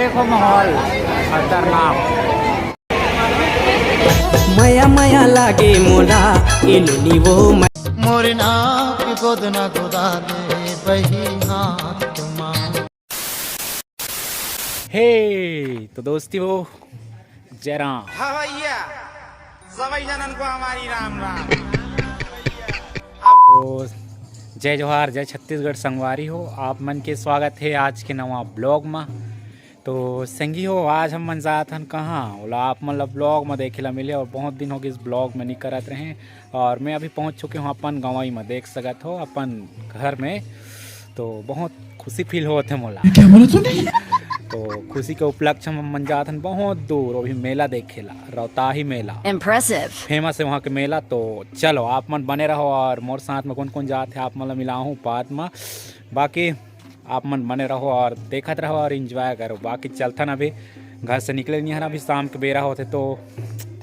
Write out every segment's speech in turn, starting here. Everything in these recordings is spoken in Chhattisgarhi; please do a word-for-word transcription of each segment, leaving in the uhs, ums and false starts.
देखो माहौल खतरनाक। मया मया लागे मोला, ए नोनी वो मैं। मोरे नाक गोदना गोदा दे बही हाथ मा। हे, तो दोस्ती हो, जय राम। हाँ भैया, सभी जनन को हमारी राम राम। तो जय जोहार, जय छत्तीसगढ़ संगवारी हो, आप मन के स्वागत है आज के नवा ब्लॉग मा। तो संगी हो, आज हम मन जात हन कहाँ, ओला आप मन ला ब्लॉग मा देखे ला मिले, और बहुत दिन हो गए इस ब्लॉग में नहीं करत रहे। और मैं अभी पहुँच चुके हूँ अपन गंवई मा, देख सकत हो अपन घर में। तो बहुत खुशी फील होत है मोला। ये क्या बोला तूने? तो खुशी के उपलक्ष्य में हम मन जात हन बहुत दूर, अभी मेला देखे ला, रौताही मेला। Impressive। फेमस है वहाँ के मेला। तो चलो, आप मन बने रहो और मोर साथ में कौन कौन जात है, आप मन ला मिलाहूँ बाद में। बाकी आप मन बने रहो और देखत रहो और एंजॉय करो। बाकी चलथन, अभी घर से निकले नहीं हन, अभी शाम के बेरा होथे। तो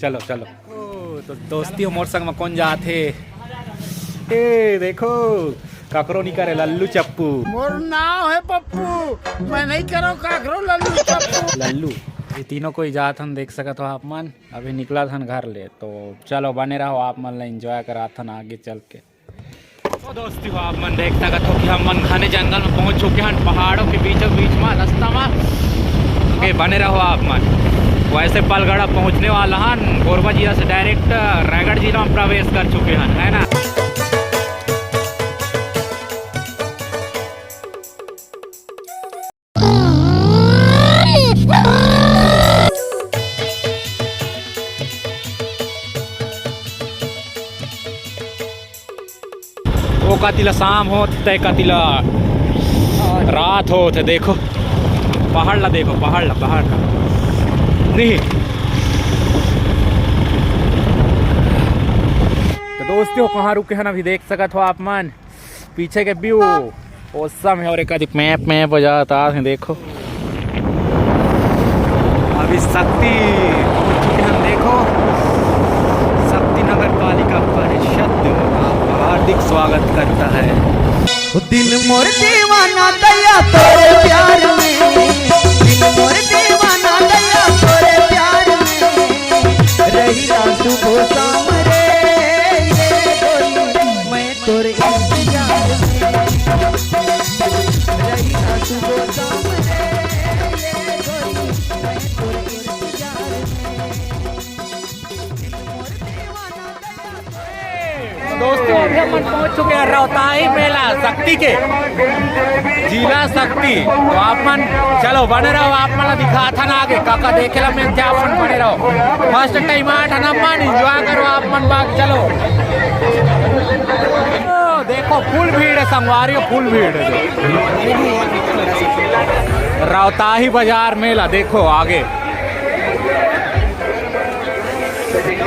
चलो, चलो। ओ, तो दोस्ती हो, मोर संग में कौन जात हे? ए, देखो, काकरो नहीं करे लल्लू चप्पू। मोर नाव है पप्पू, मैं नहीं करो काकरो लल्लू चप्पू। लल्लू, ये तीनों कोई जात हन, देख सकत हो आप मन। अभी निकलत हन घर ले, तो चलो बने रहो, आप मन ला एंजॉय कराथन आगे चल के। तो दोस्ती हो, आप मन देख सकत हो कि हम मन घने जंगल में पहुंच चुके हन, पहाड़ों के बीचों बीच में रास्ता में। ओके, बने रहो आप मन। वैसे पलगड़ा पहुंचने वाला हन, कोरबा जिला से डायरेक्ट रायगढ़ जिला में प्रवेश कर चुके हन, है ना। ओ कति ला शाम होत, तय कति ला रात होत हे। देखो पहाड़ ला, देखो पहाड़ ला, पहाड़ ला। नहीं तो दोस्ती हो, कहाँ रुके हन अभी देख सकत हो आप मन। पीछे के व्यू औसम है। और एक आदि मैप में बजाता है, देखो। अभी शक्ति पहुंच चुके हैं, देखो। शक्ति नगर पालिका परिषद आपका हार्दिक स्वागत करता है। ओ दिल मोर दीवाना दैया तोरे प्यार में, दिल मोर दीवाना दैया तोरे प्यार में, रही रात सुबह शाम रे, ये गोरी मैं तोरे इंतजार में, रही रात सुबह शाम रे, ये गोरी मैं तोरे इंतजार में। दोस्तों, अभी अपन पहुंच चुके हैं रौताही मेला शक्ति के, जिला शक्ति। तो आप मन चलो बने रहो, आप मन दिखाथन आगे का का देखे ला मिलथे, आप मन बने रहो। फर्स्ट टाइम आए हन आप मन, एंजॉय करो आप मन बाग। चलो। ओ, देखो फुल भीड़ है संगवारी, फुल भीड़ है। रौताही बाजार मेला देखो आगे।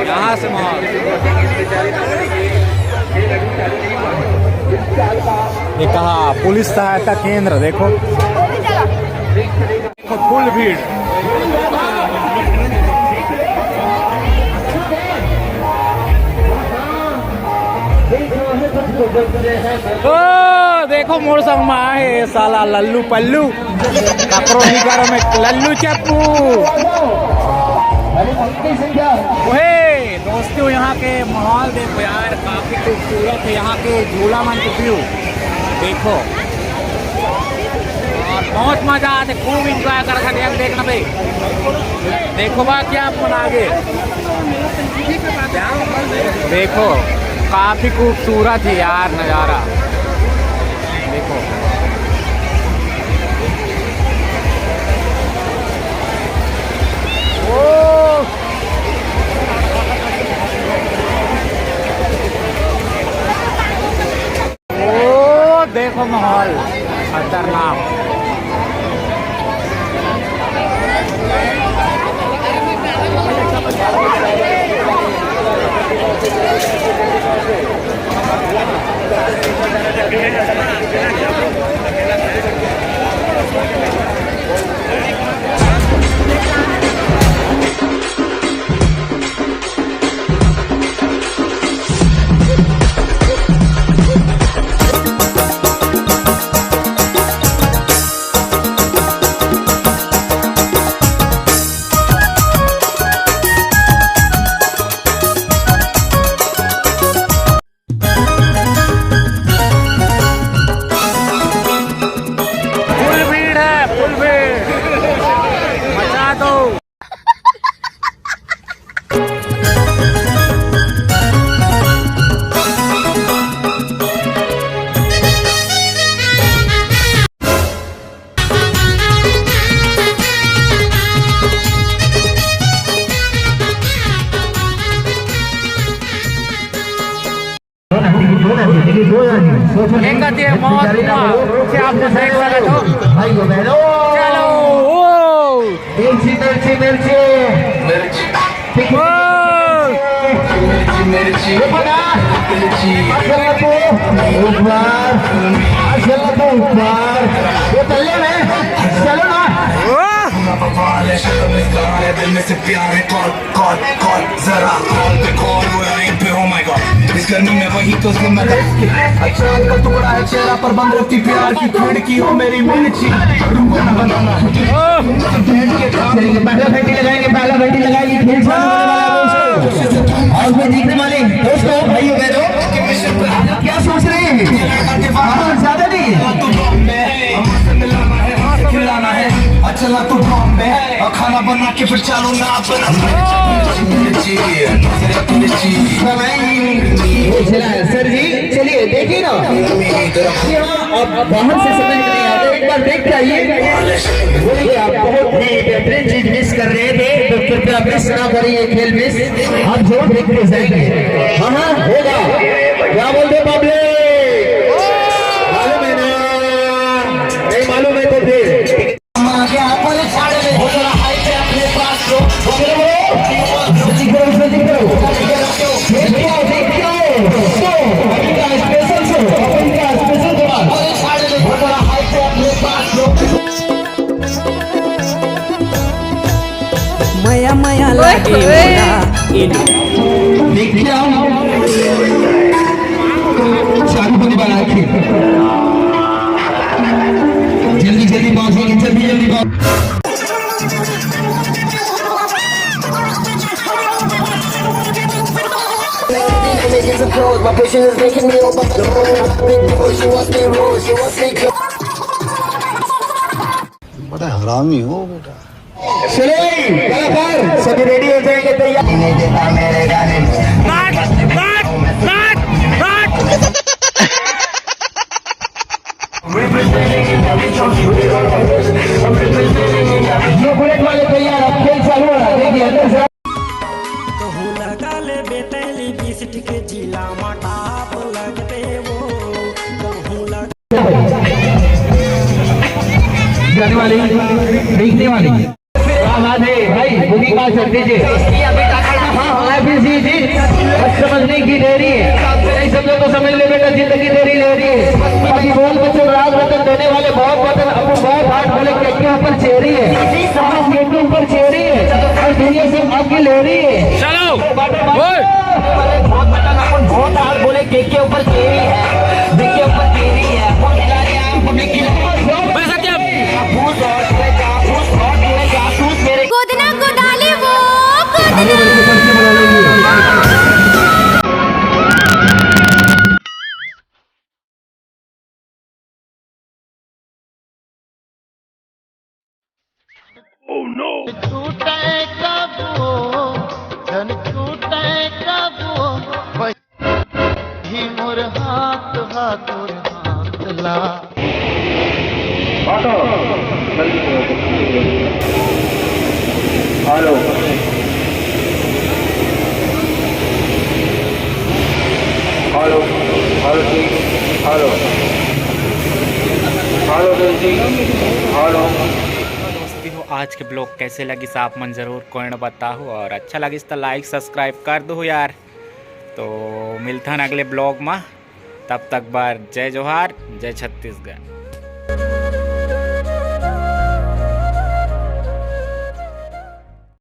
यहाँ से माहौल। ये कहा पुलिस सहायता केंद्र, देखो। देखो फुल भीड़। ओ, देखो मोर संग मा आहे साला लल्लू पल्लू, ककरो निगर में लल्लू चप्पू। ओहे, दोस्तों, यहाँ के माहौल देखो यार, काफी खूबसूरत है यहाँ के झूला मन के व्यू। देखो, और बहुत मजा आथे, खूब एंजॉय करत हन, देख ना भाई। देखो बा क्या अपन आगे। देखो, काफी खूबसूरत है यार नजारा। देखो। ओ! ओ, देखो माहौल खतरनाक। एक आती है मौत कुआं, उसे आप लोग देख सकते हो। भाई बहनों, चलो, ओ। मिर्ची, मिर्ची, मिर्ची। मिर्ची। मिर्ची, मिर्ची। ऊपर आ। मिर्ची। ऊपर। ऊपर। ये चल रहा है। चलो ना। ओ। दिल में से प्यार है कॉल। कॉल, कॉल, जरा कॉल पे कॉल, वो line Pay, oh my God। इस गर्मी में वही तो जिम्मेदार। चांद का टुकड़ा है चेहरा पर बंद रखती प्यार की खिड़की, ओ मेरी मिर्ची। रुको ना बनाना है। बैठ के काम चलिए, पहला घंटी लगाएंगे, पहला घंटी लगाएंगे, खेल चालू होने वाला है दोस्तों। और कोई देखने वाले दोस्तों, भाइयों, बहनों, क्या सोच रहे हैं? हाँ, ज्यादा नहीं। खिलाना है, अच्छा ना तू बॉम्बे है। और खाना बना के फिर चालू ना अपना। जी, जी। सर जी, चलिए देखिए ना। जी हाँ, अब बाहर से समझ में नहीं आता, एक बार देख के आइए। ये आप बहुत ही बेहतरीन चीज मिस कर रहे थे, तो कृपया मिस ना करें ये खेल मिस। आप जरूर देखते जाएंगे। हाँ हाँ, होगा। क्या बोलते पब्लिक? मालूम है ना? नहीं मालूम है तो फिर मया मया लागे मोला शाहरुख ने बनाया। जल्दी जल्दी पहुंचेंगे, जल्दी जल्दी पहुंच। My patience is making me overload. Big boy, she wants me raw, she wants me close. बड़ा हरामी हो बेटा। चलो भाई, कलाकार सभी रेडी हो जाएंगे, तैयार। नहीं देता मेरे गाने में। जो बुलेट वाले तैयार, अब खेल चालू हो रहा है, देखिए अंदर से। कहूँ लगा ले बेतैली बिस्ट के जिला मटाप लगते वो। कहूँ लगा जाने वाली, देखने वाली। क्या बात है भाई, बुकिंग पास कर दीजिए। हाँ, हाँ, जी, जी, जी। बस समझने की देरी है। नहीं समझो तो समझ ले बेटा, जिंदगी तेरी ले रही है। अभी बोल बच्चों, राज रतन देने वाले बहुत वतन, अब बहुत हाथ बोले के के ऊपर चेरी है। अब के के ऊपर चेरी है। और दुनिया से आगे ले रही है। चलो। बहुत बटन अपन बहुत हाथ बोले के के ऊपर चेरी है। के के ऊपर चेरी है। पब्लिक की बस सत्यम। गोदना गोदाले वो गोदना। टूटे कबो, धन टूटे कबो, ही मोर हाथ हा तोर हाथ ला। हेलो। हेलो। हेलो जी। हेलो। हेलो जी। हेलो। दोस्ती हो, आज के ब्लॉग कैसे लगिस आप मन जरूर कमेंट बताहू, और अच्छा लगिस तो लाइक सब्सक्राइब कर दो यार। तो मिलथन अगले ब्लॉग में, तब तक बार जय जोहार, जय छत्तीसगढ़।